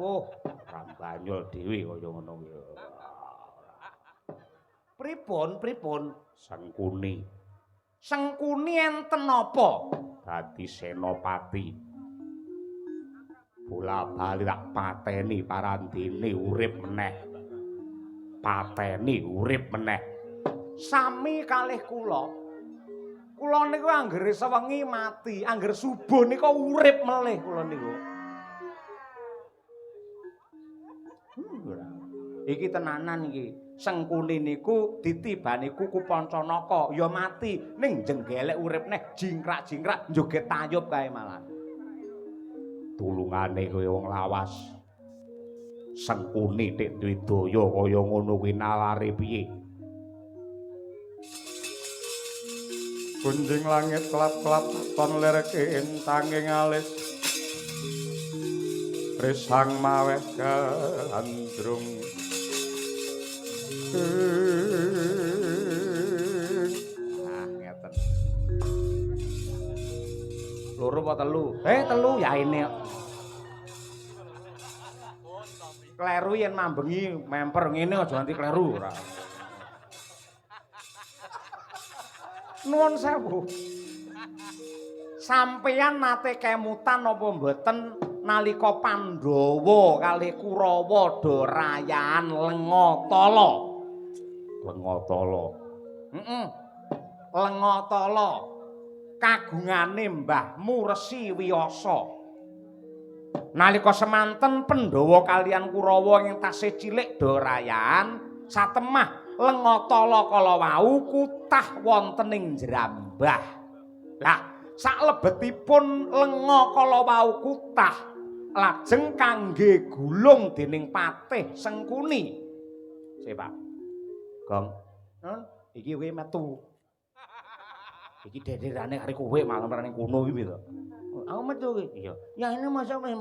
Dawuh. Ora banyol dhewe kaya ngono kuwi. Pripun, pripun? Sengkuni. Sengkuni enten apa? Dadi senopati. Bola-bali tak pateni parandene urip meneh. Pateni urip meneh. Sami kalih kula. Kula niku anggere sewengi mati, angger subuh niku urip melih kula niku. Iki tenanan iki. Sengkuni niku ditibani kuku Pancanaka, ya mati ning jenggelek urip neh jingkrak-jingkrak joget tayub kae malah. Tulungane kaya wong lawas. Sengkuni tek duwe daya kaya ngono kuwi nalare piye? Gunjing langit klap-klap ton lir kintanging alis. Risang maweh gandrung. Ah, ngeten. Loro apa telu? Eh, telu ya ini. Kleru yen mambengi memper ngene aja nganti kleru ora. Nuwun sewu. Sampeyan nate kemutan apa mboten nalika Pandhawa kalih Kurawa do rayaan Lengatala? Lengatala. Heeh. Lengatala. Kagungane Mbahmu Resi Wiyasa. Nalika semanten Pandhawa kaliyan Kurawa ing tasih cilik do rayaan satemah Lengatala kala wau kutah wonten ing jrambah. Lah, saklebetipun lenga kala wau kutah lajeng kangge gulung dening Patih Sengkuni. Sik, Pak. Gong. Nun, iki kowe metu. Iki dederane karo kowe malah ning kono iki to. Aku metu iki. Iya. Ya ini masa metu.